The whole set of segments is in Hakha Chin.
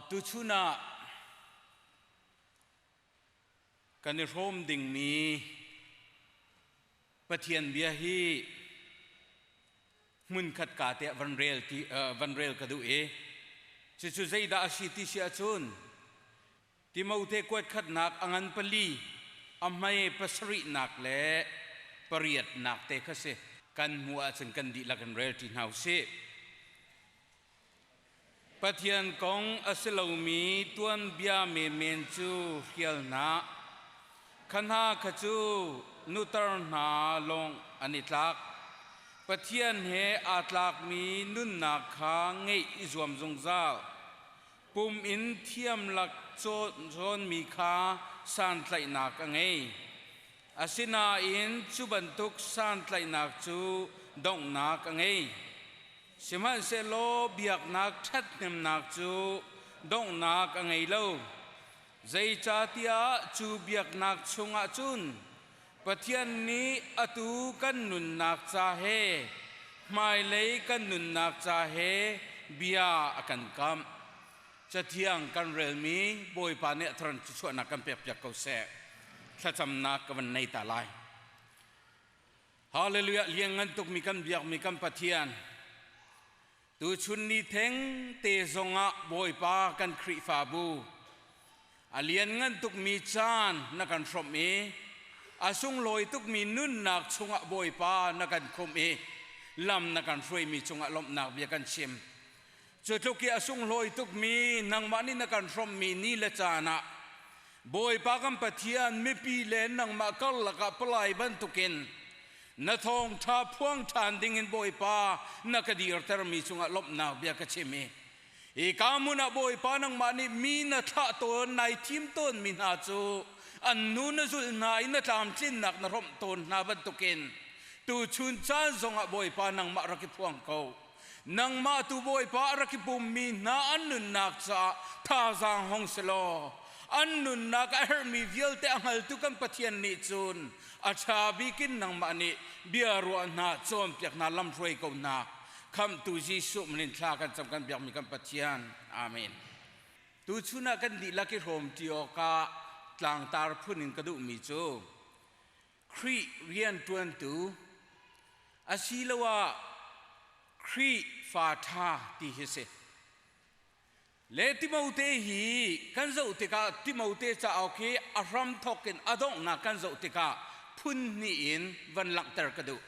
Tuchun ah kan i hrawm dingmi Pathian bia hi hmunkhat ka te van rel ti van rel ka duh i cucu zeidah a si ti si ahcun Timote kuat khatnak a ngan pali a hmai pasarihnak le pariatnak te kha si kan hmuh ahcun kan dihlak in rel ṭi hna u sih. Pathian kong a si lomi tuanbia menmen cu hrial hna. Kha hna kha cu nutar hna lawng an i tlak. Pathian he aa tlakmi nunnak kha ngeih i zuam zungzal. Pum in thiamlak cawnmi kha santlaihnak a ngei. Asinain cu bantuk santlaihnak cu donghnak a ngei. Sihmanhsehlaw biaknak ṭhathnemnak cu donghnak a ngei lo. Zeicahtiah cu biaknak chungah cun Pathian nih atu kan nunnak ca he hmailei kan nunnak ca he bia a kan kamh. Cathiang kan relmi Bawipa nih a thar chuahnak kan pekpiak ko seh. Thlacamnak ka van nei ta lai. Hallelujah lianngan tukmi kan biakmi kan Pathian tuchun ni theng te zongah Bawipa kan Khrihfabu a lianngan tukmi caan na kan hrawmh i a sunglawi tukmi nunnak chungah Bawipa na kan khumh i lam na kan hruaimi cungah lawmhnak bia kan chim. Cu tluk i a sunglawi tukmi nangmah nih na kan hrawmhmi ni le caan ah Bawipa kan Pathian mipi le nangmah karlak ah palai bantukin na thawngṭha phuang ṭhan dingin Bawipa na ka dirtermi cungah lawmhnak bia ka chim i hi ka hmun ah Bawipa nangmah nih mi na thlah tawn nai thim tawnmi hna cu an nu na zulh hna i na tlamtlinnak na hrawmh tawn hna bantukin tuchun caan zongah Bawipa nangmah rak i phuang ko. Nangmah tu Bawipa a rak i pummi hna an nunnak caah thazaang hong si law an nunnak a herhmi vialte a hngaltu kan Pathian nih cun a ṭha bik in nangmah nih bia ruah hna cawnpiak hna lamhruai ko hna khamhtu Jesuh min in thla kan cam kan biakmi kan Pathian amen tuchun ah kan dihlak i hrawm ṭi awkah tlangtar phun in ka duhmi cu Khrih rianṭuantu asiloah Khrih fa ṭha ti hi si. Le Timote hi kan zoh tikah Timote cauk hi a hramthawk in a donghnak kan zoh tikah phun hnih in van langhter ka duh.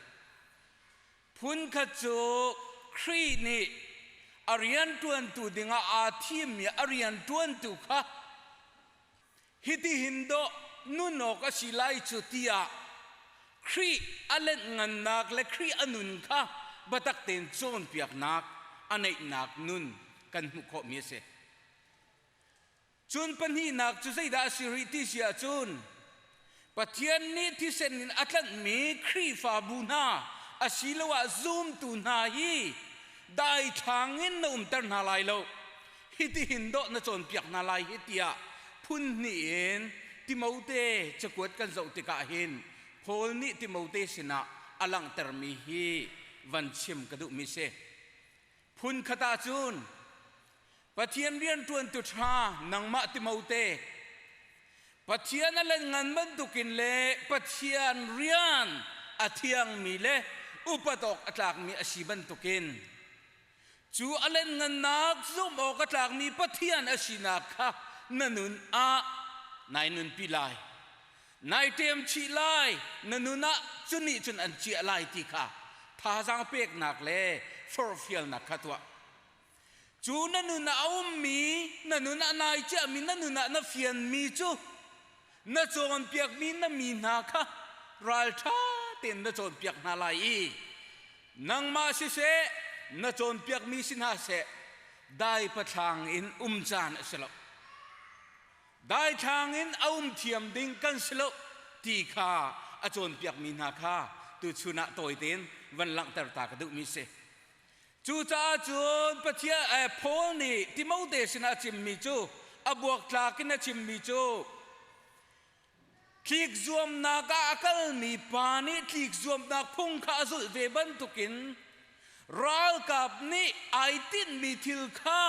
Phun khat cu Khrih nih a rianṭuantu dingah aa thimmi a rianṭuantu kha Hitihin dawh nun awk a si lai cu tiah Khrih a lenh ngannak le Khrih a nun kha biatak tein cawnpiaknak a neihnak nun kan hmuh khawhmi a si. Cun pahnihnak cu zeidah a si rih ti si ahcun Pathian nih thisen in a tlanhmi Khrihfabu hna asiloah zumtu hna hi daithlang in na umter hna lai lo. Hitihin dawh na cawnpiak hna lai hi tiah phun hnih in Timote cakuat kan zoh tikah hin Paul nih Timote sinah a langhtermi hi van chim ka duhmi si. Phun khat ahcun Pathian rianṭuantu ṭha nangmah Timote Pathian a len ngan bantukin le Pathian rian a thiangmi le upat awk a tlakmi a si bantukin Cu a lenngannak zumh awk a tlakmi Pathian a sinak kha na nun ah nai nunpi lai. Nai ṭem chih lai, na nun ah cu nih cun an ciah lai ti kha thazaang peknak le forhfialnak kha tuah. Cu na nun ah a ummi, na nun ah nai ciahmi, na nun ah na fianmi cu na cawnpiakmi na mi hna kha ralṭha tein na cawnpiak hna lai i nangmah siseh na cawnpiakmi si hna seh dai pathlang in um caan a si lo daithlang in a um thiam ding kan si lo ti kha a cawnpiakmi hna kha tuchun ah tawi tein van langhter ta ka duhmi si cucaah cun Pathian Paul nih Timote sinah a chimmi cu a buaktlak in a chimmi cu Tlik zuamnak ah a kalmi pa nih tlik zuamnak phung kha a zulh ve bantukin Ralkap nih ai tinhmi thil kha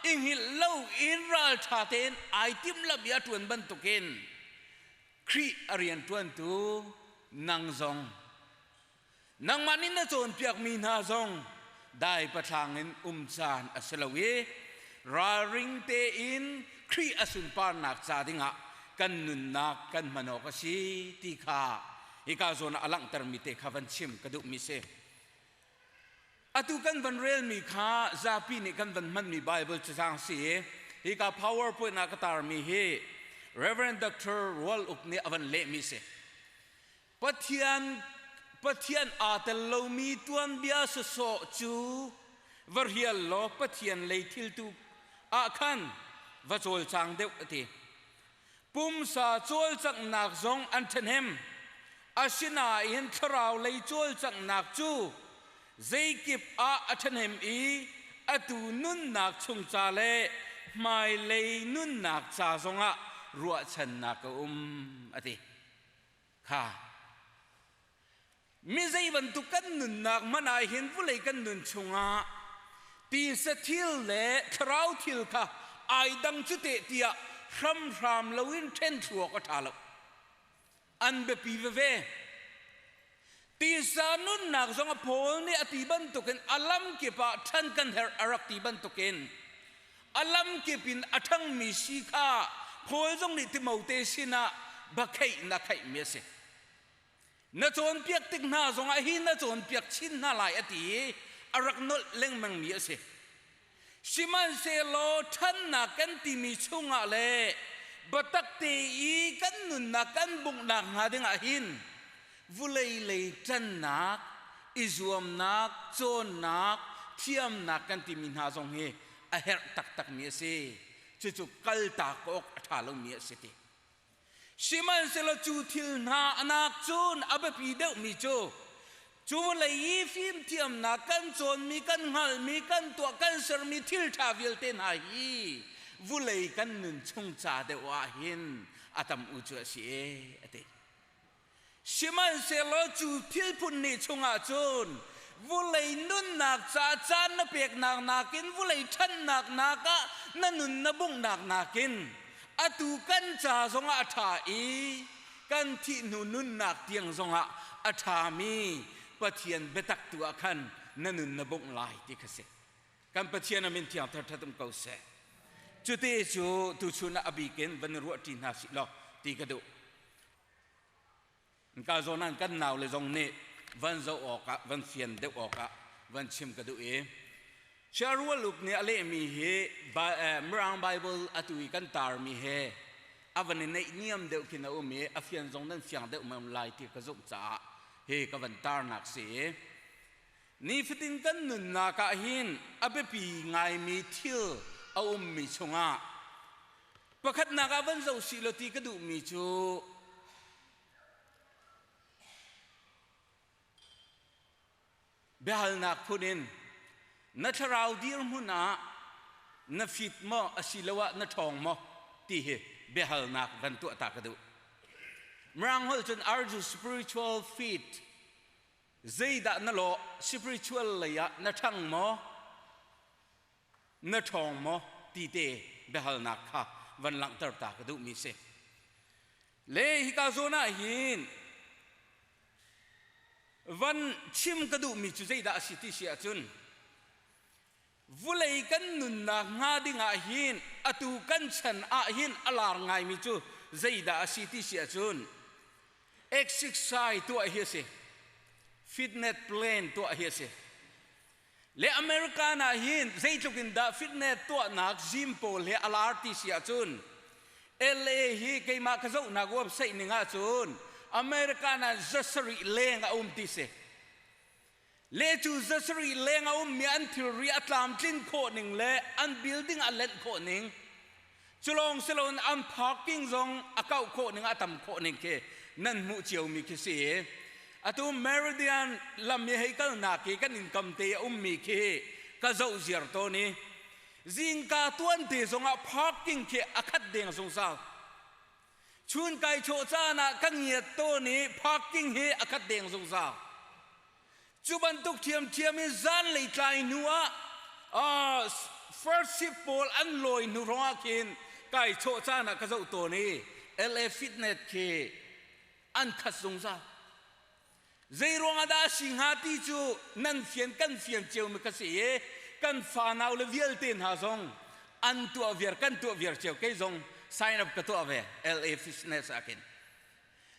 i hngilh loin ralṭha tein ai timhlamh i a ṭuan bantukin Khrih a rianṭuantu nang zong nangmah nih na cawnpiakmi hna zong dai pathlang in um caan a si lo i ralring tein Khrih a sunparnak ca dingah kan nunnak kan hman awk a si ti kha hika zawn ah a langhtermi te kha van chim ka duhmi si. Atu kan van relmi kha zapi nih kan van hmanmi Bible cacang si i hika PowerPoint ah ka tarmi hi Reverend Dr. Rual Uk nih a van lehmi si. Pathian Pathian aa tel lomi tuanbia sawsawh cu va rial law Pathian lei thiltu ah khan va cawlcang deuh a ti. Pumsa cawlcanghnak zong an ṭhahnem. Asinain thlarau lei cawlcanghnak cu zeikip ah a ṭhahnem i atu nunnak chung ca le hmailei nunnak ca zongah ruahchannak a um a ti. Kha mi zei bantuk kan nunnak hmanh ah hin vulei kan nun chungah tisa thil le thlarau thil kha ai dang cu teh tiah hramhram loin ṭhen thlu awk a ṭha lo. An biapi veve. Tisa nunnak zong a Paul nih a ti bantukin a lamkip ah ṭhan kan herh a rak ti bantukin a lamkip in a ṭhangmi si kha Paul zong nih Timote sinah bakheih na kheihmi a si. Na cawnpiak tik hna zongah hi na cawnpiak chin hna lai a ti i a rak nolh lengmangmi a si. Sihmanhsehlaw ṭhannak kan timi chungah le biatak te i kan nunnak kan bunghnak hnga dingah hin vulei lei ṭannak, i zuamnak, cawnnak, thiamnak kan timi hna zong hi a herh taktakmi a si. Cucu kaltak awk a ṭha lomi a si ti. Sihmanhsehlaw cu thil hna anak cun a biapi deuhmi cu cu vawlei i fimthiamnak kan cawnmi, kan hngalhmi, kan tuah, kan sermi thil ṭha vialte hna hi vulei kan nun chung ca deuh ah hin a tam u cu a si e a ti. Sihmanhsehlaw cu thil phun hnih chungah cun vulei nunnak ca caan na peknak nakin vulei ṭhannak nak ah na nun na bunghnak nakin atu kan ca zongah a ṭha i kan thih hnu nunnak tiang zongah a ṭhami Pathian biatak tu ah khan na nun na bungh lai ti kha si. Kan Pathian a min thiang thar um ko seh. Cute cu tuchun ah a bik in van i ruahṭi hna sih law ti ka duh. Ka zawn ah kan nau le zong nih van zoh awkah van fian deuh awkah van chim ka duh i Sharualuk nih a lehmi hi Mirang Bible atu i kan tarmi he a van i neihniam deuh khin a um i a fian zong nan fiang deuh mem lai ti ka zumh caah hi ka van tarnak si i nifatin kan nunnak ah hin a biapi ngaimi thil a ummi chungah Pakhatnak ah van zoh sih law ti ka duhmi cu biahalnak phun in na thlarau dirhmun ah na fit maw asiloah na ṭhawng maw ti hi biahalnak van tuah ta ka duh. Mirang holh cun are you spiritual fit? Zeidah na lawh spiritual lei ah na ṭhang maw? Na ṭhawng maw ti te biahalnak kha van langhter ta ka duhmi si. Le hika zawn ah hin van chim ka duhmi cu zeidah a si ti si ahcun vulei kan nunnak hnga ding ah hin atu kan chan ah hin a lar ngaimi cu zeidah a si ti si ahcun exercise tuah hi a si fitness plan tuah hi a si Le American ah hin zeitluk in dah fitness tuahnak gym pawl hi a lar ti si ahcun LA hi keimah ka zohnak website ning ahcun American ah zasarih leng a um ti si. Le cu zasarih leng a ummi an thilri a tlamtlin khawh ning le an building a lenh khawh ning culawng siloin an parking zong a kauh khawh ning a tam khawh ning khi nan hmuh ciomi khi si atu Meridian lam i hei kalnak hi kan income te a ummi khi ka zoh ziar tawn i zingka tuan te zongah parking khi a khat deng zungzal chun kai chawh caan ah ka ngiat tawn i parking hi a khat deng zungzal. Cu bantuk ṭhiamṭhiam in zanlei tlai hnu ah first shift pawl an lawi hnu hrawngah khin kai chawh caan ah ka zoh tawn i LA Fitness khi an khat zungzal. Zei ruangah dah a si hnga ti cu nan fian kan fian cio mi ka si i kan fanau le vialte hna zong an tuah viar kan tuah viar cio kei zong sign up ka tuah ve LA Fitness ah khin.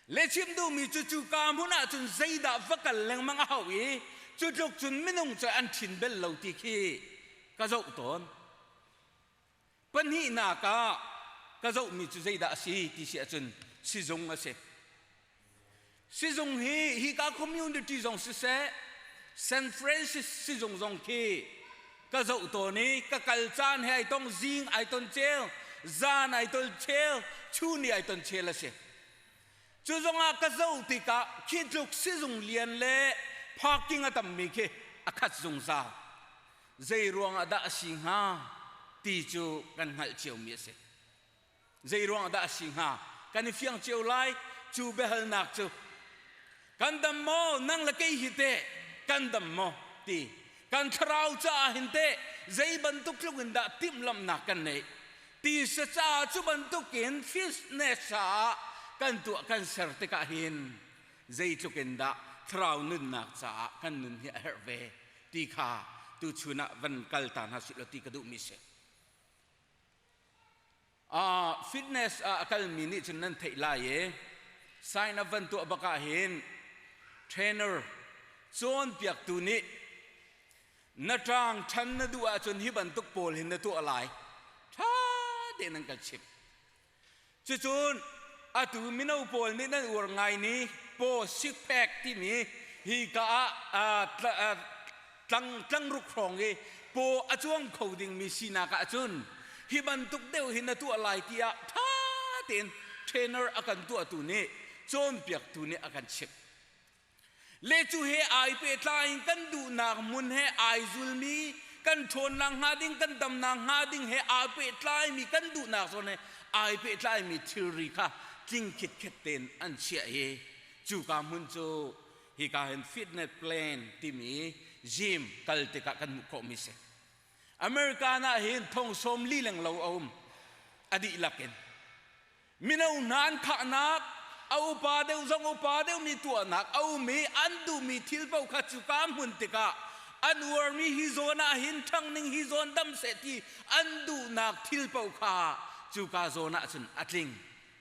Le chim duhmi cu cuka hmun ah cun zeidah va kal lengmang a hau i cu tluk cun minung cu an ṭhin bel lo ti khi ka zoh tawn. Pahnihnak ah ka zohmi cu zeidah a si ti si ahcun sizung a si. Sizung hi hika community zong siseh San Francisco sizung zong khi ka zoh tawn i ka kal caan he ai tong zing ai ton cel zan ai ton chel chun i ai ton chel a si cu zongah ka zoh tikah khi tluk sizung lian le parking a tammi khi a khat zungzal zei ruangah dah a si hnga ti cu kan hngalh ciomi a si Zei ruang dah a si hnga? Kan i fiang cio lai cu biahalnak cu. Kan dam maw? Nang le kei hi teh kan dam maw? Ti. Kan thlarau caah hin teh zei bantuk tluk in dah timhlamhnak kan neih? Ti sa caah cu bantuk in fitness caah kan tuah kan ser tikah hin zeitluk in dah thlarau nunnak caah kan nun hi a herh ve ti kha tuchun ah van kal ta hna sih law ti ka duhmi si. Fitness ah a kalmi nih cun nan theih lai i sign up van tuah bak ah hin trainer cawnpiaktu nih na ṭang ṭhan na duh ahcun hi bantuk pawl hin na tuah lai ṭha tein an kan chimh. Cucun atu mino pawl nih nan uar ngai ni paw six pack timi hi ka ah tlang tlangruk hrawng i paw a cuang kho dingmi sinak ahcun hi bantuk deuh hi na tuah lai tiah ṭha tein trainer a kan tuahtu nih cawnpiaktu nih a kan chimh. Le cu he ai pehtlai in kan duhnak hmun he ai zulmi kan ṭhawnnak hnga ding kan damnak hnga ding he aa pehtlaimi kan duhnak zawn he ai pehtlaimi thilri kha tling khitkhet tein an chiah i cuka hmun cu hika hin fitness plan timi gym kal tikah kan hmuh khawhmi si. American ah hin thong sawm li leng lo a um a dihlak in Mino hna an thahnak, a upa deuh zong upa deuh nih tuahnak a um i an duhmi thil paoh kha cuka hmun tikah an uarmi hi zawn ah hin ṭhang ning hi zawn dam seh ti an duhnak thil paoh kha cuka zawn ah cun a tling.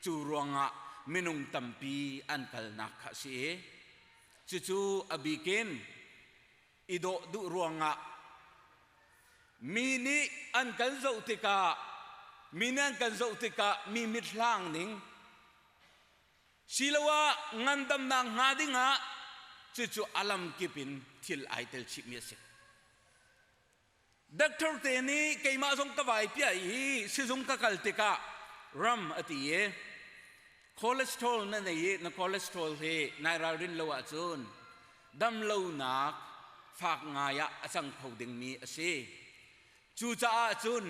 Cu ruangah minung tampi an kalnak kha a si i cucu a bikin i dawh duh ruangah mi nih an kan zoh tikah mi nih an kan zoh tikah mi mit hlang ning siloah ngandamnak hnga dingah cucu a lamkip in thil ai tel chihmi a si. Doctor te nih keimah zong ka vai piah i sizung ka kal tikah ram a ti i cholesterol na nei i na cholesterol hi nai ralrin lo ahcun damlonak fak ngai ah a cang kho dingmi a si. Cucaah cun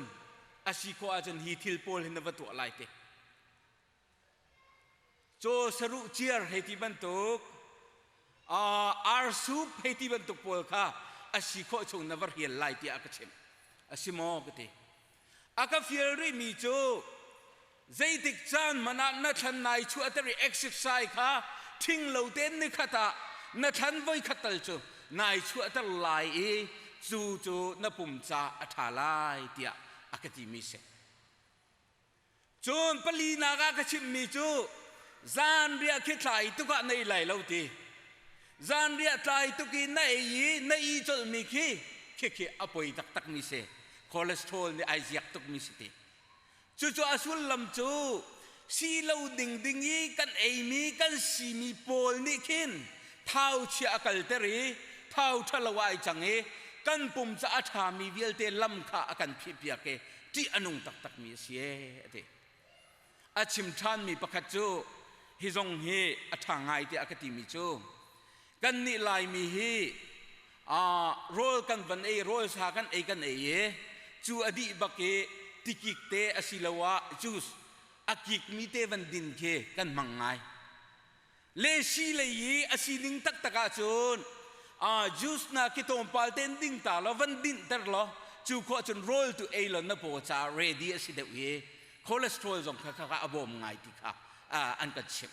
a si khawh ahcun hi thil pawl hi na va tuah lai ti. Caw saruh ciar hei ti bantuk ar soup hei ti bantuk pawl kha a si khawh chung na va rial lai tiah a ka chimh. A si maw ka ti. A ka fial rihmi cu zeitik caan hmanh ah na thlan nai chuahter i exercise kha ṭhing lo tein nikhat ah na thlan voikhat tal cu nai chuahter lai i cu cu na pum ca a ṭha lai tiah a ka timi si. Cun palinak ah ka chimmi cu zanriah khi tlai tuk ah na ei lai lo ti. Zanriah tlai tuk i na ei i na i colhmi khi khikhi a poi taktakmi si. Cholesterol nih ai ziak tukmi si ti. Cucu a sullam cu si lo ding ding i kan eimi kan simi pawl nih khin thau chia a kalter i thau ṭhalo ah ai cang i kan pum ca a ṭhami vialte lam kha a kan phihpiak i ṭih a nung taktakmi a si ee a ti. A chim ṭhanmi pakhat cu hi zong hi a ṭha ngai tiah a ka timi cu kannih Laimi hi rawl kan van ei rawl sa kan ei kan ei i cu a dih bak i tikik te asiloah juice a kikmi te van din khi kan hmang ngai. Le si lei i a sining taktak ahcun Juice na ki tlawmpal ten ding ta lo van dinh ter lo cu khawh cun rawl tu ei lo na paw ca ready a si deuh i cholesterol zong kha kha a bawm ngai ti kha an kan chimh.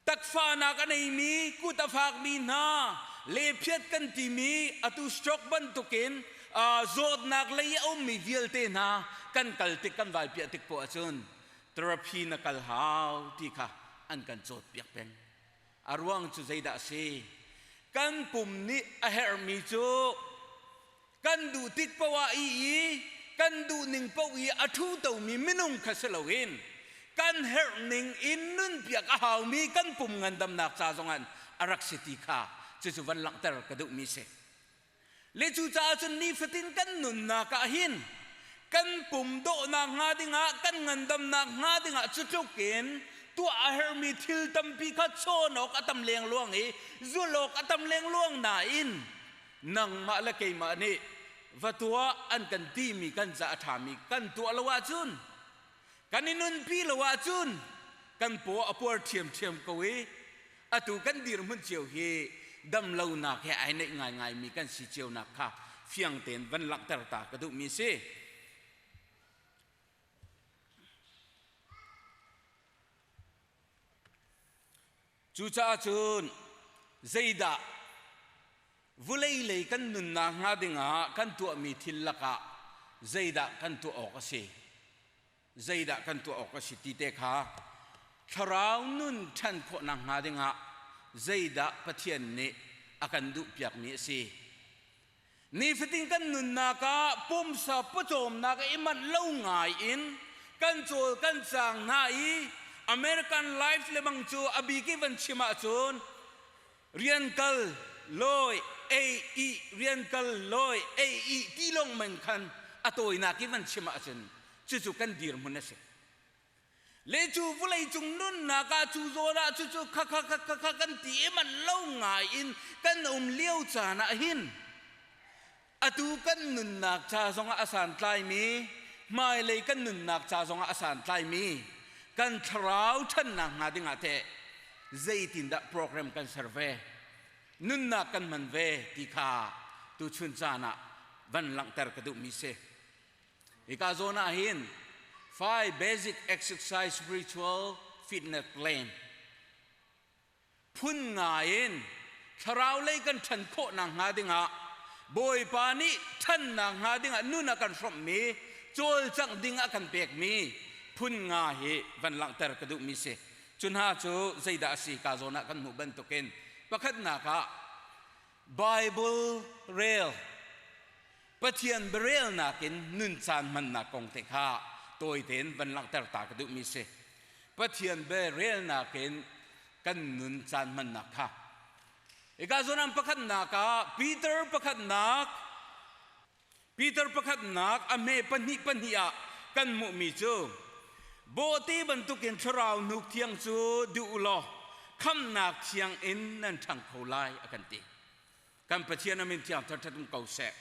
Takfanak a neimi kut a fakmi hna lephiat kan timi atu stroke bantukin zawtnak lei a ummi vialte hna kan kal tik kan vai piah tik poah cun therapy na kal hau ti kha an kan cawt piak peng. A ruang cu zeidah a si? Kan pum nih a herhmi cu kan duh tik poah i i kan duh ning paoh i a ṭhu tomi minung kha si loin kan herh ning in nunpiak a haumi kan pum ngandamnak ca zongah a rak si ti kha cucu van langhter ka duhmi si. Le cucaah cun nifatin kan nunnak ah hin kan pum dawhnak hnga dingah kan ngandamnak hnga dingah cutluk in tuah a herhmi thil tampi kha chawn awk a tam lengluang i zulh awk a tam lengluang nain nangmah le keimah nih va tuah an kan timi kan ca a ṭhami kan tuah lo ahcun kan i nunpi lo ahcun kan paw a puar ṭhiamṭhiam ko i atu kan dirhmun cio hi damlonak he ai neih ngaingaimi kan si cionak kha fiang tein van langhter ta ka duhmi si. Cucaah cun zeidah vulei lei kan nunnak hnga dingah kan tuahmi thil lakah zeidah kan tuah awk a si? Zeidah kan tuah awk a si ti te kha thlarau nun ṭhan khawhnak hnga dingah zeidah Pathian nih a kan duhpiakmi a si. Nifatin kan nunnak ah pumsa pawcawmnak i manh lo ngai in kan cawl kan caang hna i American life le bang cu a bik i van chim ahcun rian kal lawi ei i rian kal lawi ei i ti lawng men khan a tawinak i van chim ahcun cucu kan dirhmun a si. Le cu vawlei cung nunnak ah cu zawn ah cucu kha kha kha kha kha kan ti i man lo ngai in kan um lio caan ah hin atu kan nunnak ca zongah a santlaimi hmailei kan nunnak ca zongah a santlaimi kan thlarau ṭhannak hnga dingah teh zeitindah program kan ser ve nunnak kan hman ve ti kha tuchun caan ah van langhter ka duhmi si. Hika zawn ah hin five basic exercise spiritual fitness plan phun nga in thlarau lei kan ṭhan khawhnak hnga dingah Bawipa nih ṭhannak hnga dingah nun a kan hrawmhmi cawlcangh ding a kan pekmi phun nga hi van langhter ka duhmi si. Cu hna cu zeidah a si ka zawn ah kan hmuh bantukin pakhatnak ah Bible rel Pathian biarelnak in nun caan hmannak kong te kha tawi tein van langhter ta ka duhmi si. Pathian biarelnak in kan nun caan hmannak kha. Ika zawn an pakhatnak ah Peter pakhatnak Peter pakhatnak a hme pahnih pahnih ah kan hmuhmi cu bawhte bantukin thlarau hnuk thiang cu duh u law khamnak thiang in nan ṭhang kho lai a kan ti. Kan Pathian a min thiang ṭhat um ko seh.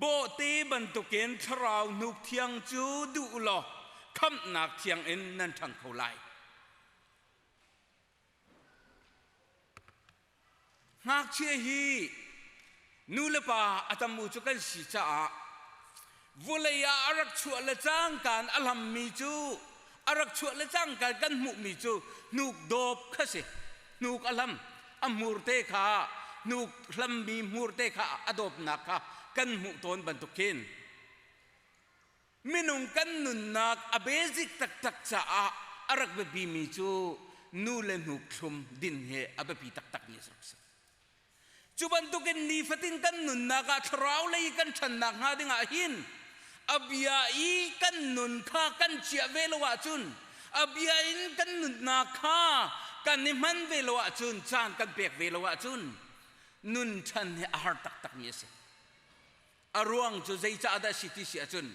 Bawhte bantukin thlarau hnuk thiang cu duh law khamhnak thiang in nan ṭhang kho lai. Ngakchia hi nu le pa a tam u cu kan si caah vulei ah a rak chuah le cangkaan a hlammi cu a rak chuah le cangkaan kan hmuhmi cu hnuk dawp kha si. Hnuk a hlam a hmurte kha hnuk hlammi hmurte kha a dawpnak kha kan hmuh tawn bantuk khin minung kan nunnak a basic taktak caah a rak biapimi cu nu le hnuk thlum din hi a biapi taktakmi a rak si. Cu bantukin nifatin kan nunnak ah thlarau lei kan ṭhannak hnga dingah hin a bia i kan nun kha kan chiah ve lo ahcun a bia in kan nunnak kha kan i hman ve lo ahcun caan kan pek ve lo ahcun nun ṭhan hi a har taktakmi a si. A ruang cu zeicah dah si ti si ahcun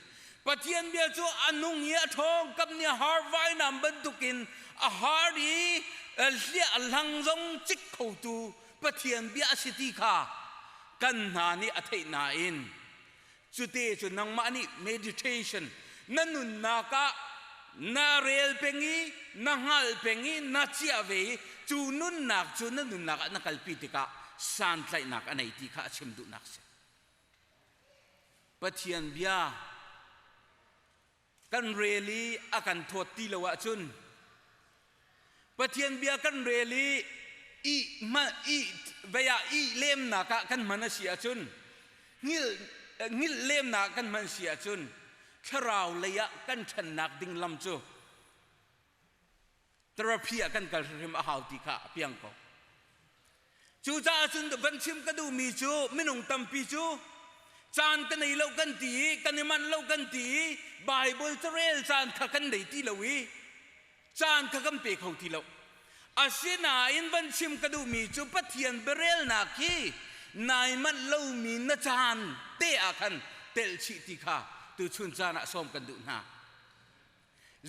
Pathian bia cu a nung i a ṭhawng kam nih a har vainam bantukin a har i hliah a hlang zong cik khotu Pathian bia a si ti kha kan hna nih a theih nain cute cu nangmah nih meditation na nunnak ah na rel peng i na hngal peng i na ciah ve i cu nunnak cu na nunnak ah na kalpi tikah. santlaihnak a nei ti kha a chim duhnak si. Pathian bia kan rel i a kan thawt ti lo ahcun Pathian bia kan rel i i ma i vei ah i lemnak ah kan hman a si ahcun ngil ngilh lemnak kan hman si ahcun thlarau lei ah kan ṭhannak ding lam cu therapy ah kan kal hrimhrim a hau ti kha a piang ko. Cucaah cun van chim ka duhmi cu minung tampi cu caan ka nei lo kan ti i kan i manh lo kan ti i Bible carel caan kha kan nei ti lo i caan kha kan pe kho ti lo. Asinain van chim ka duhmi cu Pathian biarelnak hi nai manh lomi na caan te ah khan telh chih ti kha tuchun caan ah sawm kan duh hna.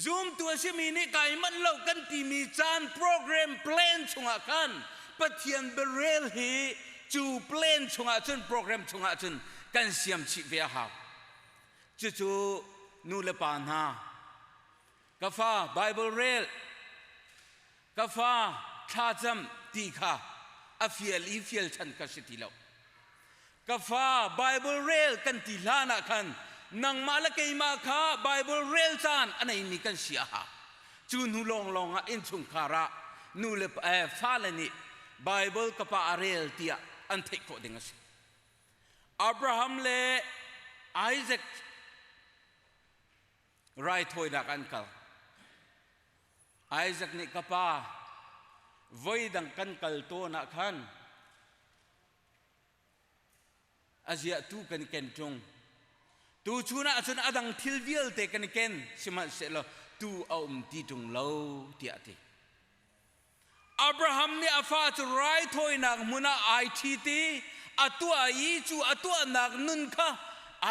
Zumtu a simi nih kai manh lo kan timi caan program plan chungah khan Pathian biarel hi cu plan chungah cun program chungah cun kan siam chih ve a hau. Cucu nu le pa hna ka fa Bible rel ka fa thlacam ti kha a fial i fial chan kha si ti lo. Ka fa Bible rel kan ti hlan ah khan nangmah le keimah kha Bible rel caan a neimi kan si a hau. Cu hnu lawnglawng ah innchungkhar ah nu le fale nih Bible ka pa a rel tiah an theih khawh ding a si. Abraham le Isaac raithawinak an kal. Isaac nih ka pa voidang kan kal tawn ah khan A ziah tu kan i ken ṭung. Tuchun ah cun a dang thil vialte kan i ken, sihmanhsehlaw tu a um ti ṭung lo, tiah a ti. Abraham nih a fa cu raithawinak hmun ah ai ṭhit i a tuah i cu a tuahnak nun kha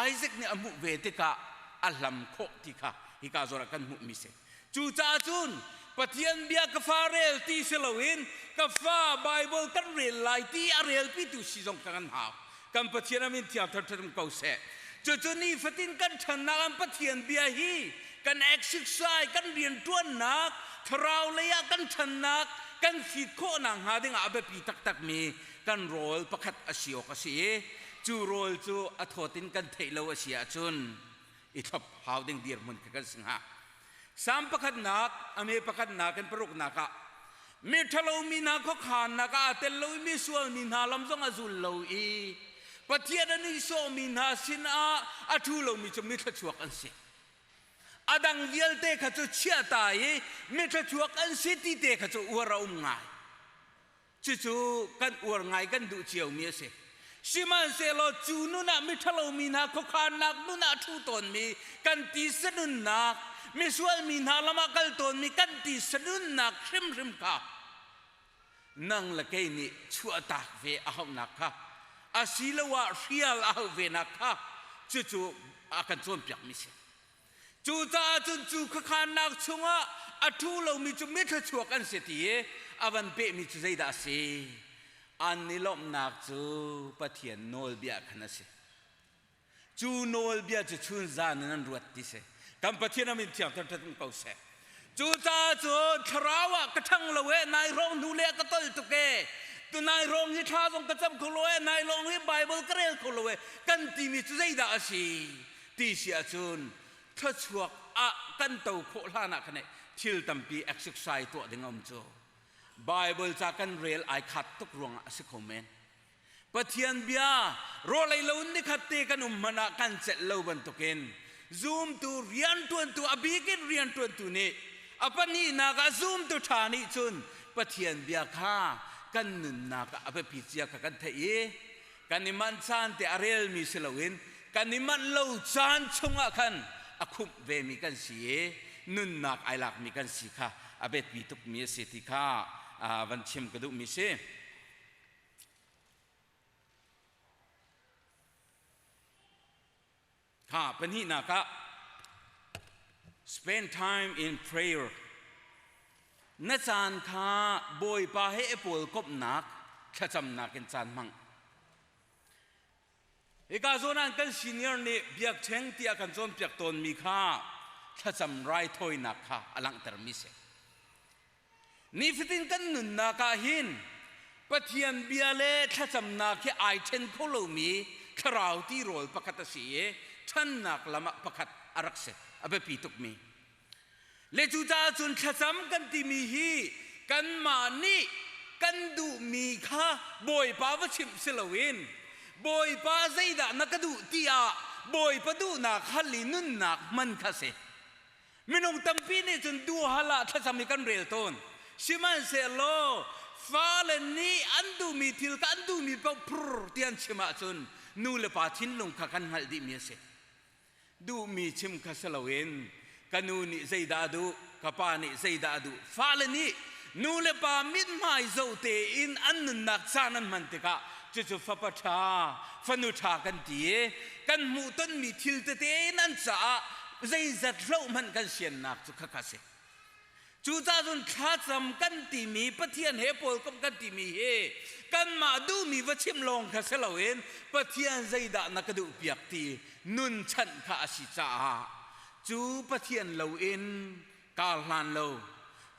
Isaac nih a hmuh ve tikah a hlam khawh ti kha hika zawn ah kan hmuhmi si. Cucaah cun Pathian bia ka fa rel ti si loin ka fa Bible kan rel lai ti a relpitu si zong kan hau. Kan Pathian a min thiang thar ko seh. Cucu nifatin kan ṭhannak an Pathian bia hi kan exercise kan rianṭuannak thlarau lei ah kan ṭhannak kan fit khawhnak hnga ding ah a biapi taktakmi kan rawl pakhat a si awk a si i cu rawl cu a thawt in kan theih lo a si ahcun i thlop hau ding dirhmun kha kan si hnga. Salm pakhatnak, a me pakhatnak in paruknak ah mi ṭhalo mi hna khuakhannak ah aa tel lo i mi sual mi hna lam zong a zul lo i Pathian a nihsawhmi hna sinah a ṭhu lomi cu mi thluachuak an si. A dang vialte kha cu chiah ta i mi thluachuak an si ti te kha cu uar a um ngai. Cucu kan uar ngai kan duh ciomi a si. Sihmanhsehlaw cu nun ah miṭhalo mi hna khuakhannak nun ah ṭhu tawnmi kan tisa nunnak, misual mi hna lam ah kal tawnmi kan tisa nunnak hrimhrim kha nang le kei nih chuahtak ve a hauhnak kha asiloah hrial a hauh venak kha cucu a kan cawnpiakmi si. Cucaah cun cu khuakhannak chungah a ṭhu lomi cu mithluachuak an si ti i a van pehmi cu zeidah a si? An i lawmhnak cu Pathian nawlbia khan a si. Cu nawlbia cu chunzan in an ruat ti si. Kan Pathian a min thiang thangṭhat um ko seh. Cucaah cun thlarau ah ka ṭhang lo e, nai hrawng hnu le ka tol tuk e. Tu nai hrawng hi thla zong ka cam kho lo e, nai lawng hi Bible ka rel kho lo e, kan timi cu zeidah a si? Ti si ahcun thluachuak ah kan to khawh hlan ah khan thil tampi exercise tuah ding a um cu. Bible ca kan rel ai khat tuk ruangah a si kho men. Pathian bia rawlei lo in nikhat te kan um hmanh ah kan celh lo bantukin zumtu riantuantu a bikin riantuantu nih a pahnihnak ah zumtu ṭha nih cun Pathian bia kha kan nunnak ah a biapi cia kha kan theih i kan i manh caan te a relmi si loin kan i manh lo caan chungah khan a khumh vemi kan si i nunnak ai lakmi kan si kha a biapi tukmi a si ti kha van chim ka duhmi si. Kha pahnihnak ah spend time in prayer. Na caan kha Bawipa he i pawl komhnak thlacamnak in caan hmang. Hika zawn ah kan senior nih biakṭheng tiah kan cawnpiak tawnmi kha thlacam raithawinak kha a langhtermi si. Nifatin kan nunnak ah hin Pathian bia le thlacamnak hi ai ṭhen kho lomi thlarau tirawl pakhat a si i ṭhannak lam ah pakhat a rak si, a biapi tukmi. Le cucaah cun thlacam kan timi hi kanmah nih kan duhmi kha Bawipa va chimh si loin Bawipa zeidah na ka duh tiah Bawipa duhnak hal i nunnak hman kha si. Minung tampi nih cun duhal ah thlacam hi kan rel tawn. Sihmanhsehlaw fale nih an duhmi thil kha an duhmi paoh phur ti an chim ahcun nu le pa thinlung kha kan hngalh dihmi a si. Duhmi chim kha si loin ka nu nih zeidah a duh, ka pa nih zeidah a duh. Fale nih nu le pa mithmai zoh tein an nunnak caan an hman tikah cucu fapa ṭha, fanu ṭha kan ti i kan hmuhtonmi thil tete in an caah zeizat hloh hmanh kan siannak cu khakha si. Cucaah cun thlacam kan timi Pathian he pawlkomh kan timi hi kanmah duhmi va chim lawng kha si loin Pathian zeidah na ka duhpiak ti nun chanh kha a si caah cu Pathian loin kar hlan lo,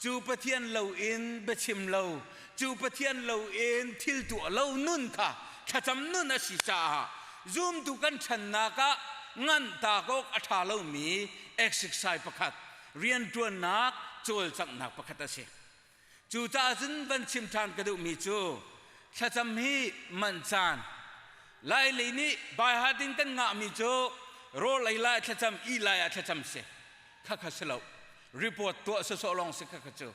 cu Pathian loin biachim lo, cu Pathian loin thil tuah lo nun kha thlacam nun a si caah zumtu kan ṭhannak ah nganh taak awk a ṭha lomi exercise pakhat, rianṭuannak cawlcanghnak pakhat a si. Cucaah cun van chim ṭhan ka duhmi cu thlacam hi manh caan Lai lei nih baihat in kan ngahmi cu rawl ei lai thlacam, ih lai ah thlacam si. Khakha si lo. Report tuah sawsawh lawng si khakha cu.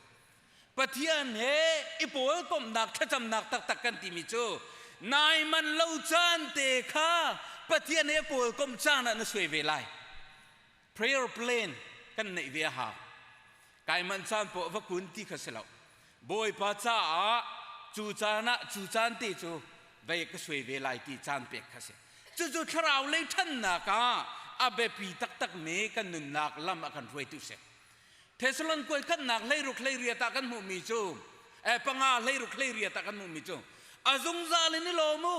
Pathian he i pawl komhnak thlacamnak taktak kan timi cu nai man lo caan te kha Pathian he pawl komh caan ah na suai ve lai. Prayer plan kan neih ve a hau. Kai manh caan poah va kun ti kha si lo. Bawipa caah cu caan ah cu caan te cu vei ka suai ve lai ti caan pek kha si. Cucu thlarau lei ṭhannak ah a biapi taktakmi kan nunnak lam a kan hruaitu si. Thessalon kuai khatnak 16 18 ah kan hmuhmi cu panga 16 18 ah kan hmuhmi cu a zungzal in i lawm u,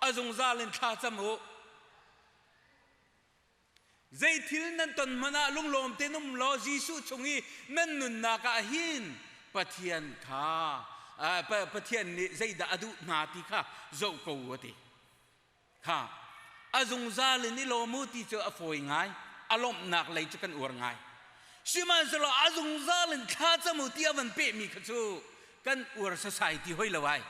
a zungzal in thla cam u. Zei thil nan ton hmanh ah lunglawm tein um law Jesuh chung i nan nunnak ah hin Pathian kha Pathian nih zeidah a duh hna ti kha zoh ko u a ti. Kha a zungzal in i lawm u ti cu a fawi ngai, a lawmhnak lei cu kan uar ngai. Sihmanhsehlaw a zungzal in thlacam u ti a van pehmi kha cu kan uar sasai ti hoi lo ai.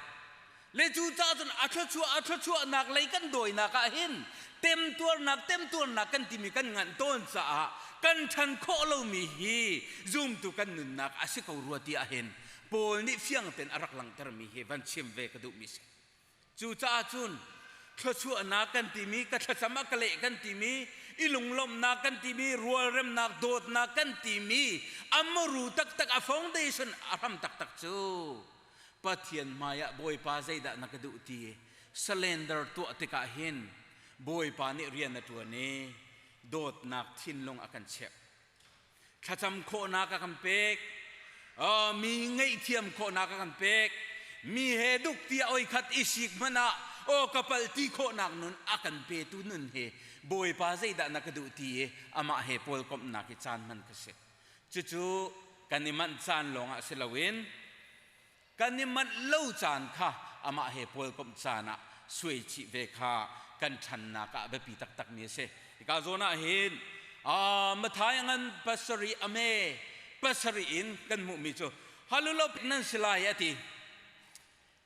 Le cu caah cun a thluachuah a thluachuahnak lei kan dawinak ah hin temtuarnak temtuarnak kan timi kan nganh tawn caah kan ṭhan khawh lomi hi zumtu kan nunnak a si ko rua ti ah hin Paul nih fiang tein a rak langhtermi hi van chim ve ka duhmi si. Cucaah cun thluachuahnak kan timi, ka thlacam a ka leh kan timi, i lunglawmhnak kan timi, rualremnak, dawtnak kan timi, a muru taktak, a foundation a hram taktak cu Pathian hmaiah Bawipa zeidah na ka duh ti surrender tuah tikah hin Bawipa nih rian a ṭuan i dawtnak thinlung a kan cheuh. Thlacam khawhnak a kan pek. Mi ngaihthiam khawhnak a kan pek. Mi he duk tiah oi khat i sik hmanh ah aw ka pal ti khawhnak nun a kan petu nun hi Bawipa zeidah na ka duh ti i amah he pawlkomhnak i caan hman ka si. Cucu kan i manh caan lawngah si loin kan i manh lo caan kha amah he pawlkomh caan ah suai chih ve kha kan ṭhannak ah biapi taktakmi a si. Hika zawn ah hin Matthai a ngan pasarih a me pasarih in kan hmuhmi cu halulop nan si lai a ti.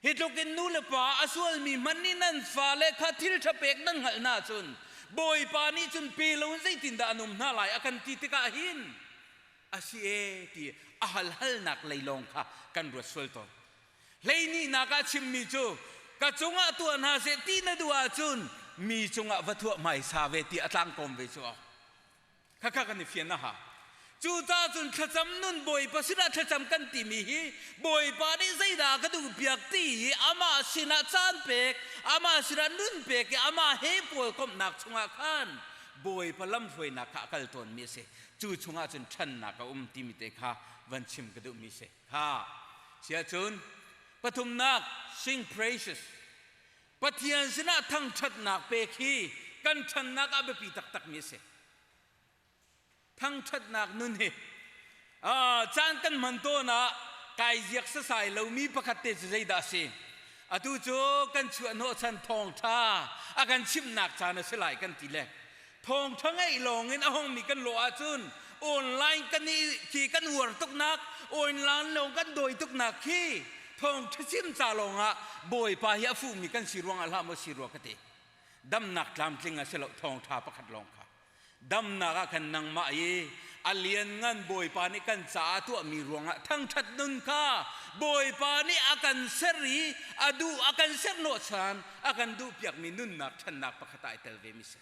Hi tluk in nu le pa a sualmi hmanh nih nan fale kha thil ṭha pek nan hngalh hna ahcun Bawipa nih cun pe loin zeitindah an um hna lai a kan ti tikah hin a si ee ti a halhalnak lei lawng kha kan ruat sual tawn. Hleihnihnak ah chimmi cu ka cungah tuah hna seh ti na duh ahcun mi cungah va thuah hmaisa ve ti a tlangkawm ve cu awk. Khakha kan i fian a hau. Cucaah cun thlacam nun Bawipa sinah thlacam kan timi hi Bawipa nih zeidah ka duh piak ti hi amah sinah caan pek, amah sinah nun pek i amah he pawlkomhnak chungah khan Bawipa lamhruainak kha a kal tawnmi a si. Cu chungah cun ṭhannak a um timi te kha van chim ka duhmi si. Kha siahcun pathumnak sing praises Pathian sinah thangṭhatnak pek hi kan ṭhannak ah biapi taktakmi a si. Thangṭhatnak nun hi caan kan hman tawn ah kai ziak sasai lomi pakhat te cu zeidah a si? Atu cu kan chuah hnawhchan thawngṭha a kan chimhnak caan a si lai kan ti le thawngṭha ngeih lawngin a hongmi kan lawh ahcun online kan i khi kan uar tuknak, online lawng kan dawi tuknak khi thawngṭha chim ca lawngah Bawipa hi a fuhmi kan si ruangah hlah maw si rua ka ti. Damnak tlamtling a si lo thawngṭha pakhat lawng kha. Damnak ah khan nangmah i a lianngan Bawipa nih kan caah tuahmi ruangah thangṭhat nun kha Bawipa nih a kan ser i a duh a kan ser hnawhchan a kan duhpiakmi nunnak ṭhannak pakhat ah ai tel vemi si.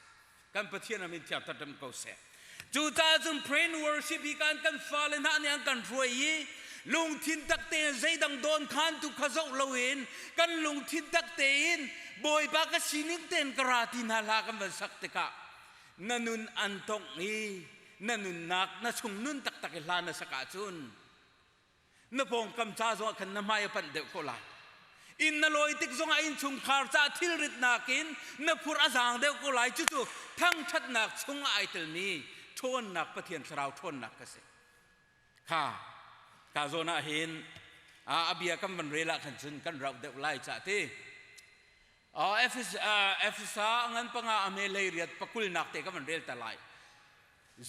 Kan Pathian a min thiang ṭam ko seh. Cucaah cun pray and worship hi kan kan fale hna nih an kan hruai i lungthin tak tein zeidang dawn khan tu kha zoh loin kan lungthin tak tein Bawipa ka sining tein ka ra ti hna hla kan van sak tikah na nun an tongh i na nunnak na chung nun taktak i hla na sak ahcun na pawngkam ca zongah khan na hmai a panh deuh ko lai. Inn na lawi tik zongah innchungkhar ca thilrit nakin na phur a zaang deuh ko lai. Cucu thangṭhatnak chungah ai telmi ṭhawnnak Pathian Thlarau ṭhawnnak ka si. Kha ka zawn ah hin a bia kan van rel ah khan cun kan rauh deuh lai cah ti. Efesa ngan panga a hme hlei riat pakulnak te ka van rel ta lai.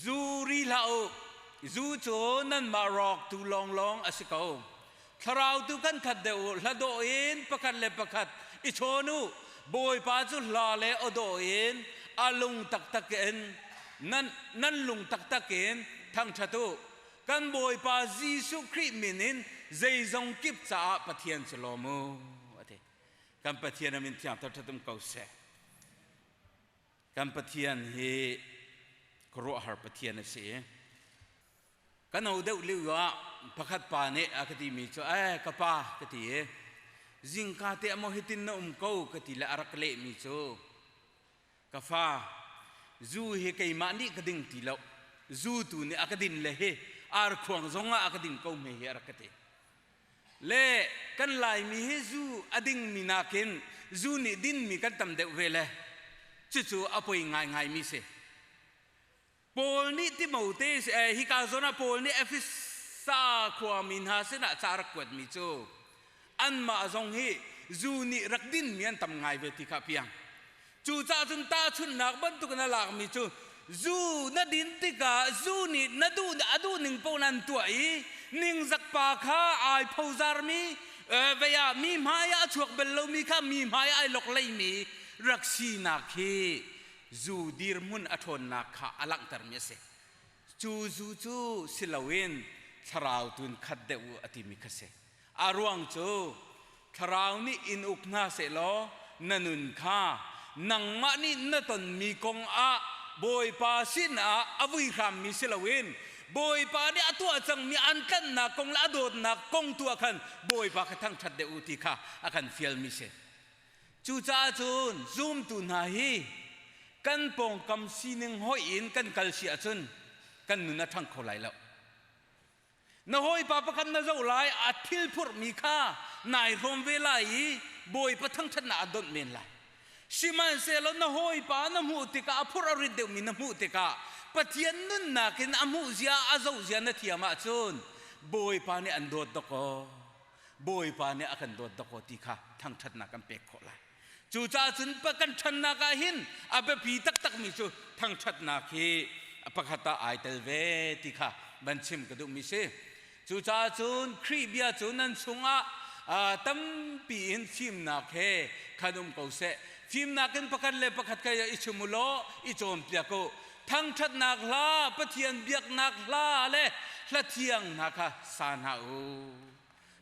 Zu ri hlah u. Zu cu nanmah rawktu lawnglawng a si ko. Thlarau tu kan khat deuh u. Hla dawh in pakhat le pakhat i chawn u. Bawipa cu hla le aw dawh in a lung taktak in nan, nan lung taktak in thangṭhat u. Kan Bawipa Jesuh Khrih min in zeizong kip caah Pathian cu lawm u. A ti. Kan Pathian a min thiang ṭhat um ko seh. Kan Pathian hi khuaruahhar Pathian a si i ka no deuh lio ah pakhat pa nih a ka timi cu eh ka pa ka ti i zingka te ah maw hitin na um ko ka ti le a rak lehmi cu ka fa zu hi keimah nih ka ding ti lo zu tu nih a ka din le hi arkhuang zong ah a ka ding ko hme hi a rak ka ti. Le kan Laimi hi zu a dingmi nakin zu nih dinmi kan tam deuh ve le cucu a poi ngaingaimi si. Paul nih Timote hika zawn ah Paul nih Efesa khuami hna sinah ca rak kuatmi cu anmah zong hi zu nih rak dinmi an tam ngai ve ti kha a piang. Cucaah cun tahchunhnak bantukin a lakmi cu zu na din tikah zu nih na duh a duh ning paoh nan tuah i ningzak pa kha ai phozarmi vei ah mi hmai ah a chuak bal lomi kha mi hmai ai lok leimi rak sinak hi zu dirhmun a ṭhawnnak kha a langhtermi a si. Cu zu cu si loin thlarau tun khat deuh u a timi kha si. A ruang cu thlarau nih in uk hna sehlaw na nun kha nangmah nih na tonmi kong ah Bawipa sinah a vui hrammi si loin Bawipa nih a tuah cangmi an tlanhnak kong le a dawtnak kong tu ah khan Bawipa kha thangṭhat deuh u ti kha a kan fialmi si. Cucaah cun zumtu hna hi kan pawngkam sining hoih in kan kal si ahcun kan nun a ṭhang kho lai lo. Na hawipa pakhat na zoh lai, a thil phurhmi kha nai hrawm ve lai i Bawipa thangṭhatnak a donh men lai. Sihmanhsehlaw na hawipa na hmuh tikah a phurh a rit deuhmi na hmuh tikah Pathian nunnak in a hmuh zia a zoh zia na thiam ahcun Bawipa nih an dawt dawkaw Bawipa nih a kan dawt dawkaw ti kha thangṭhatnak kan pek khawh lai. Cucaah cun kan ṭhannak ah hin a biapi taktakmi cu thangṭhatnak hi pakhat ah ai tel ve ti kha van chim ka duhmi si. Cucaah cun Khrih bia cu nan chungah tampi in fimnak he khan um ko seh. Fimnak in pakhat le pakhat kha i chim u law i cawnpiak u. Thangṭhatnak hla, Pathian biaknak hla le hla thiang hna kha sa hna u.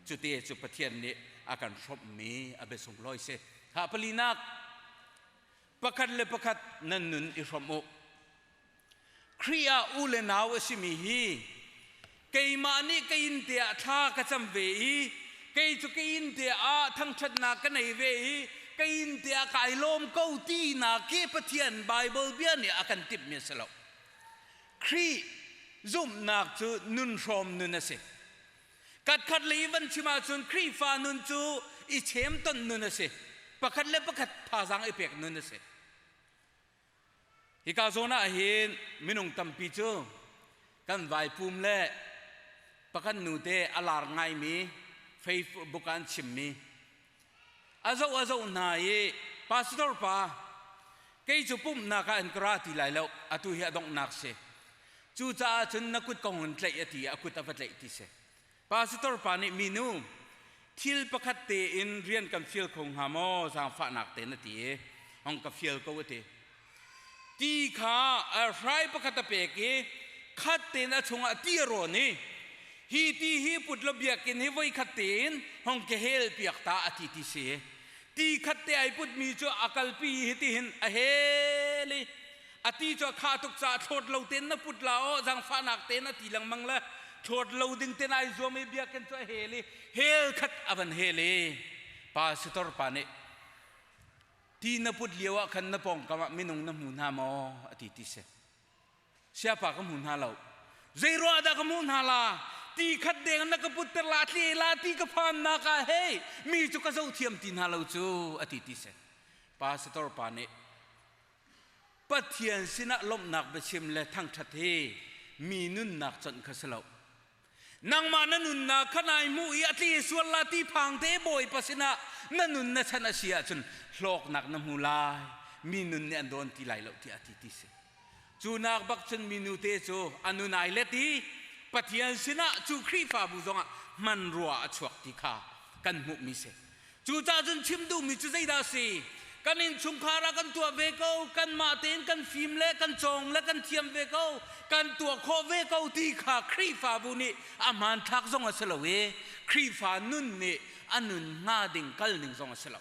Cute cu Pathian nih a kan hrawmhmi a biasung lawi si. Ha palinak, pakhat le pakhat nan nun i hrawmh u. Khrih ah u le nau a simi hi keimah nih ka inn te ah thla ka cam ve i kei cu ka inn te ah thangṭhatnak ka nei ve i ka inn te ah kai lawm ko tinak khi Pathian Baibal bia nih a kan timhmi a si lo. Khrih zumhnak cu nun hrawm nun a si. Katkhat lei van chim ahcun Khrihfa nun cu i chemton nun a si. Pakhat le pakhat thazaang i pek nun a si. Hika zawn ah hin minung tampi cu kan vaipum le pakhat nu te a lar ngaimi Facebook ah an chimmi. A zoh a zoh hna i pastor pa kei cu pumhnak ah an ka ra ti lai lo, atu hi a donghnak si. Cucaah cun na kut kong in tlaih a ti i a kut a va tlaih ti si. Pastor pa nih minu thil pakhat tein rian kan fial kho hnga maw zaangfahnak tein a ti i hong ka fial ko a ti. Ti kha hrai pakhat a pek i khat tein a chungah ti a rawn i hi ti hi put lo biakinn hi voi khat tein hong ke hel piak ta a ti ti si. Ti khat te ai putmi cu a kalpi hi tihin a hel i a ti cu a kha tuk caah thlawt lo tein na put la aw zaangfahnak tein a ti lengmang le thlawt lo ding tein ai zuam i biakinn cu a hel i hel khat a van hel i pastor pa nih ti na put lio ah khan na pawngkam ah minung na hmu hna maw a ti ti si. Siapa ka hmu hna lo, zei ruah dah ka hmuh hna la, ti khat deng na ka putter la tle la ti ka phan nak ah hei mi cu ka zo thiam ti hna lo cu a ti ti si. Pastor pa nih Pathian sinah lawmhnak biachim le thangṭhat hi mi nunnak conh kha si lo. Nangmah na nunnak kha nai hmuh i a tli sual la ti phang te Bawipa sinah na nun na chan a si ahcun hlawknak na hmu lai. Mi nun nih an dawn ti lai lo tiah a ti ti si. Cu nak bak cun minu te cu a nun ai let i Pathian sinah cu Khrihfabu zongah hmanrua a chuak ti kha kan hmuhmi si. Cucaah cun chim duhmi cu zeidah a si? Kan innchungkhar ah kan tuah ve ko, kanmah tein kan fim le kan cawng le kan thiam ve ko, kan tuah khawh ve ko ti kha Khrihfabu nih a hmanthlak zong a si lo i Khrihfa nun nih a nun hnga ding kal ning zong a si lo.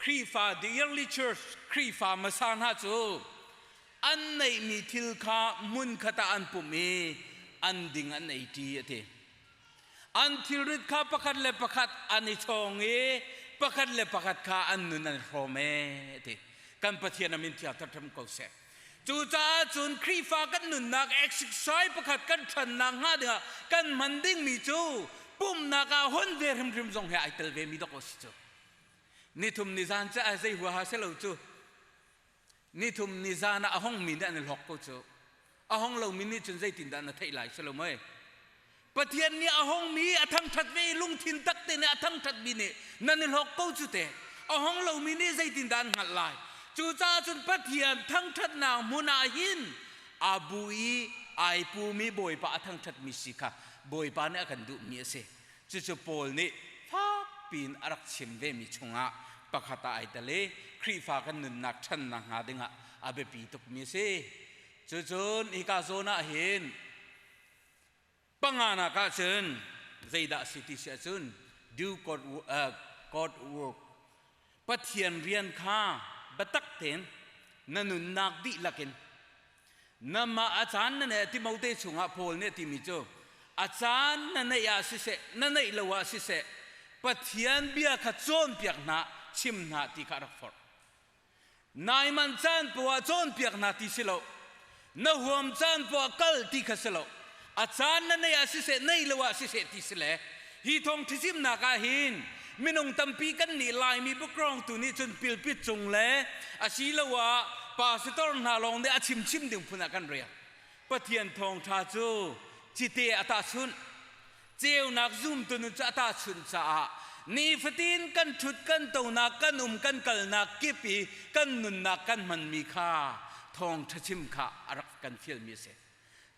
Khrihfa the early church Khrihfa hmasa hna cu an neihmi thil kha hmunkhat ah an pumh i an ding an ei ṭi a ti. An thilrit kha pakhat le pakhat an i chawng i pakhat le pakhat kha an nun an hrawm e ti. Kan Pathian a min thiang ṭham ko seh. Cucaah cun Khrihfa kan nunnak exercise pakhat kan ṭhannak hnga dingah kan hman dingmi cu pumhnak ah hon ve hrimhrim zong he ai tel ve mi dawk a si cu. Nithum nizan cu a zei huaha si lo cu. Nithum nizan ah a hongmi nih an i hlawk ko cu. A hong lomi nih cun zeitindah na theih lai si lo mei? Pathian nih a hongmi a thangṭhat ve i lungthin tak te nih a thangṭhatmi nih nan i hlawk ko cu te. A hong lomi nih zeitindah an hngalh lai? Cucaah cun Pathian thangṭhatnak hmun ah hin aa bu i ai pumi Bawipa a thangṭhatmi si kha Bawipa nih a kan duhmi a si. Cucu Paul nih fakpi in a rak chim vemi chungah pakhat ah ai tel i Khrihfa kan nunnak ṭhannak hnga dingah a biapi tukmi a si. Cucun hika zawn ah hin panganak ah cun zeidah a si ti si ahcun do God, God work, Pathian rian kha biatak tein na nunnak dihlak in Namah a caan na neih Timote chungah Paul nih a timi cu a caan na neih ah siseh na neih lo ah siseh Pathian bia kha cawnpiak hna chim hna ti kha a rak forh. Naiman caan poah cawnpiak hna ti si lo. Na huam caan poah kal ti kha si lo. A caan na neih ah siseh neih lo ah siseh ti si le hi thawng ṭhisimnak ah hin minung tampi kan nih Laimi background tu nih cun pilpit cung le asiloah pastor hna lawng nih a chimchim ding phun ah kan rel. Pathian thawngṭha cu cite a tahchunh, ceunak zumtu nun cu a tahchunh caah nifatin kan ṭhut kan tonak kan um kan kalnak kip i kan nunnak kan hmanmi kha thawngṭha chim kha a rak kan fialmi a si.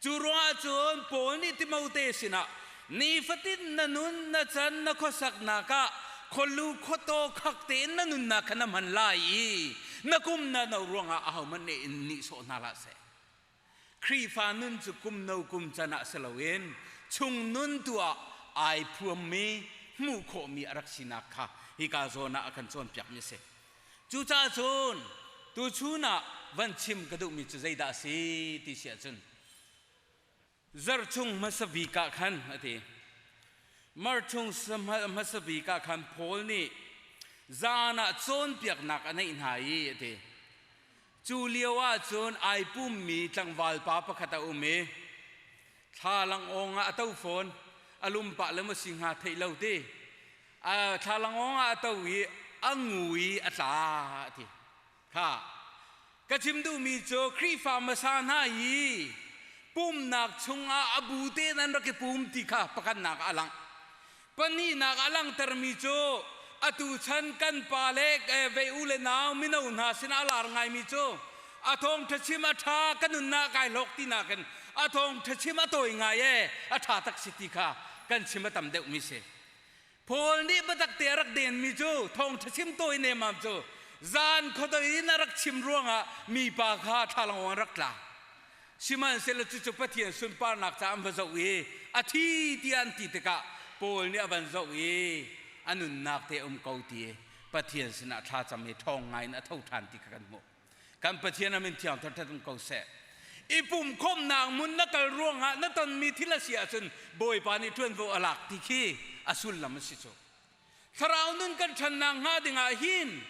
Cu ruangah cun Paul nih Timote sinah nifatin na nun na can na khuasaknak ah khualu khuataw khak tein na nunnak kha na hman lai i na kum na no ruangah ahohmanh nih in nihsawh hna hlah seh. Khrihfa nun cu kum no kum can ah si loin chung nun tu ah ai phuammi hmuh khawhmi a rak sinak kha hika zawn ah a kan cawnpiakmi a si. Cucaah cun tuchun ah van chim ka duhmi cu zeidah a si ti si ahcun zarh chung hmasa bik ah khan a ti. Mar chung hmasa bik ah khan Paul nih zan ah cawnpiaknak a neih hna i a ti. Cu lio ah cun ai pummi tlangval pa pakhat a um i thlalangawng ah a to fawn, a lum pah le maw si hnga theih lo ti. Thlalangawng ah a to i a ngu i a tla a ti. Kha ka chim duhmi cu Khrihfa hmasa hna hi pumnak chungah a bu tein an rak i pum ti kha pakhatnak ah a lang. Pahnihnak a langhtermi cu Atu chan kan pa le vei u le nau mino hna sinah a lar ngaimi cu a thawngṭha chim a ṭha ka nunnak kai hlawk ti nakin a thawngṭha chim a tawi ngai e a ṭha tak si ti kha kan chim a tam deuhmi si. Paul nih biatak te a rak denmi cu thawngṭha chim tawi nemam cu zan khuadei in a rak chim ruangah mipa kha thlalangawng an rak tla. Sihmanhsehlaw cucu Pathian sunparnak ca an va zoh i a thi tiah an ti tikah Paul nih a van zoh i a nunnak te um ko ti Pathian sinah thlacam i ṭhawng ngai in a tho ṭhan ti kha kan hmuh. Kan Pathian a min thiang thar um ko seh. I pumkhawmnak mun na kal ruangah na tonmi thil a si ahcun Bawipa nih ṭuanvo a lak ti khi a sullam a si cu. Thlarau nun kan ṭhannak hnga dingah hin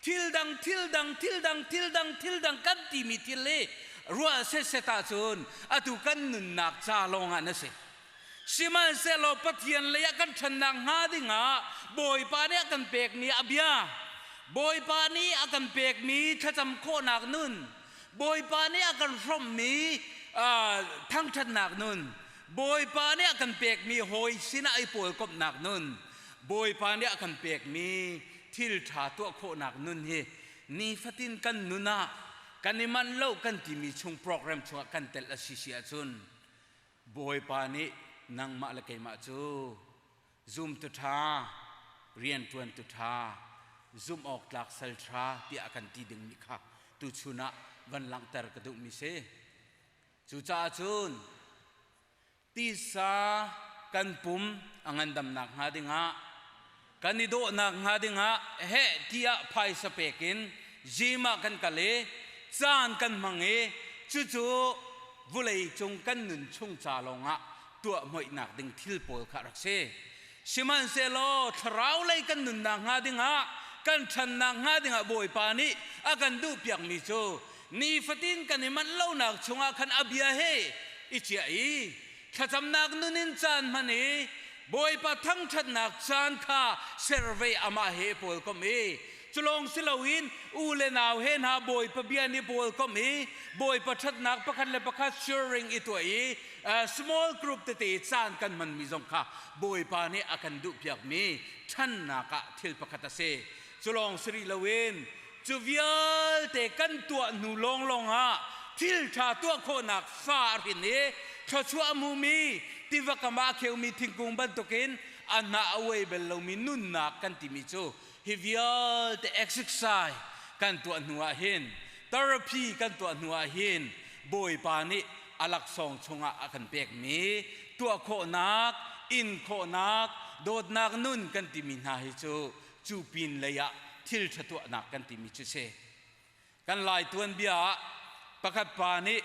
thil dang thil dang thil dang thil dang thil dang kan timi thil hi ruah setset ahcun atu kan nunnak ca lawngah na si. Sihmanhsehlaw Pathian lei ah kan ṭhannak hnga dingah Bawipa nih a kan pekmi a bia, Bawipa nih a kan pekmi thlacam khawhnak nun, Bawipa nih a kan hrawmhmi thangṭhatnak nun, Bawipa nih a kan pekmi hawi sinah i pawlkomhnak nun, Bawipa nih a kan pekmi thil ṭha tuah khawhnak nun hi nifatin kan nun ah kan i manh lo kan timi chung program chungah kan tel a si si ahcun Bawipa nih nangmah le keimah cu zumtu ṭha, rianṭuantu ṭha, zumh awk tlak sal ṭha tiah a kan ti dingmi kha tuchun ah van langhter ka duhmi si. Cucaah cun tisa kan pum a ngandamnak hnga dingah kan i dawhnak hnga dingah heh tiah phaisa pek in gym ah kan kal i caan kan hmang i cucu vulei cung kan nun chung ca lawngah tuah hmoihnak ding thil pawl kha rak si. Sihmanhsehlaw thlarau lei kan nunnak hnga dingah kan ṭhannak hnga dingah Bawipa nih a kan duhpiakmi cu nifatin kan i manh lonak chungah khan a bia he i ciah i thlacamnak nun in caan hman i Bawipa thangṭhatnak caan kha serve amah he pawlkomh i culawng si loin u le nau he hna Bawipa bia nih pawlkomh i Bawipa ṭhatnak pakhat le pakhat sharing i tuah i small group tete caan kan hmanmi zong kha Bawipa nih a kan duhpiakmi ṭhannak ah thil pakhat a si. Culawng si rih loin cu vialte kan tuah hnu lawnglawng ah thil ṭha tuah khawhnak fa a hrin i thluachuah a hmumi tiva kam ah a kheumi thingkung bantukin a hnah a uai bal lomi nunnak kan timi cu hi vialte exercise kan tuah hnu ah hin therapy kan tuah hnu ah hin Bawipa nih a laksawng chungah a kan pekmi tuah khawhnak in khawhnak dawtnak nun kan timi hna hi cu cu pin lei ah thil ṭha tuahnak kan timi cu si. Kan Lai tuanbia ah pakhat pa nih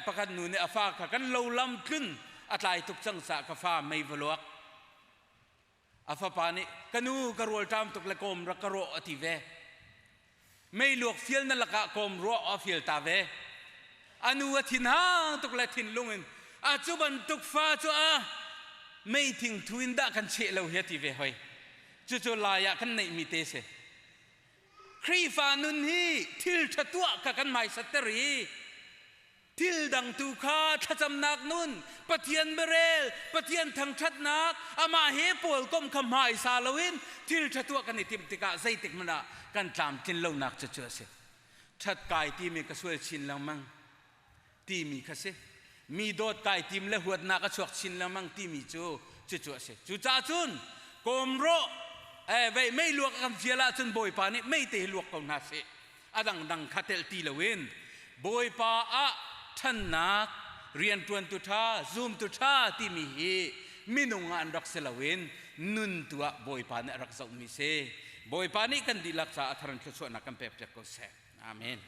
pakhat nu nih a fa kha kan lo lam tlun a tlai tuk cang caah ka fa mei va luak. A fapa nih ka nu ka rual ṭam tuk le kawm rak ka rawh a ti ve. Mei luak fial na lakah kawm ruah a fial ta ve. A nu a thinhang tuk le thinlung in a cu bantuk fa cu a mei thingthu in dah kan cheh lo hi a ti ve hoi. Cucu lai ah kan neihmi te si. Khrihfa nun hi thil ṭha tuah kha kan hmaisatter i thil dang tu kha thlacamnak nun, Pathian biarel, Pathian thangṭhatnak, amah he pawlkomh kha hmaisa loin thil ṭha tuah kan i timh tikah zeitik hmanh ah kan tlamtlin lonak cu cu a si. Ṭhat kai timi ka sual chin lengmang timi kha si. Mi dawt kai tim le huatnak a chuak chin lengmang timi cu cucu a si. Cucaah cun kawmrawh vei mei luak a kan fial ahcun Bawipa nih mei te hi luak ko hna seh. A dangdang kha telh ti loin Bawipa ah ṭhannak rianṭuantu ṭha, zumtu ṭha timi hi minung ah an rak si loin nun tu ah Bawipa nih a rak zohmi si. Bawipa nih kan dihlak caah a thar in thluachuahnak kan pekpiak ko seh. Amen.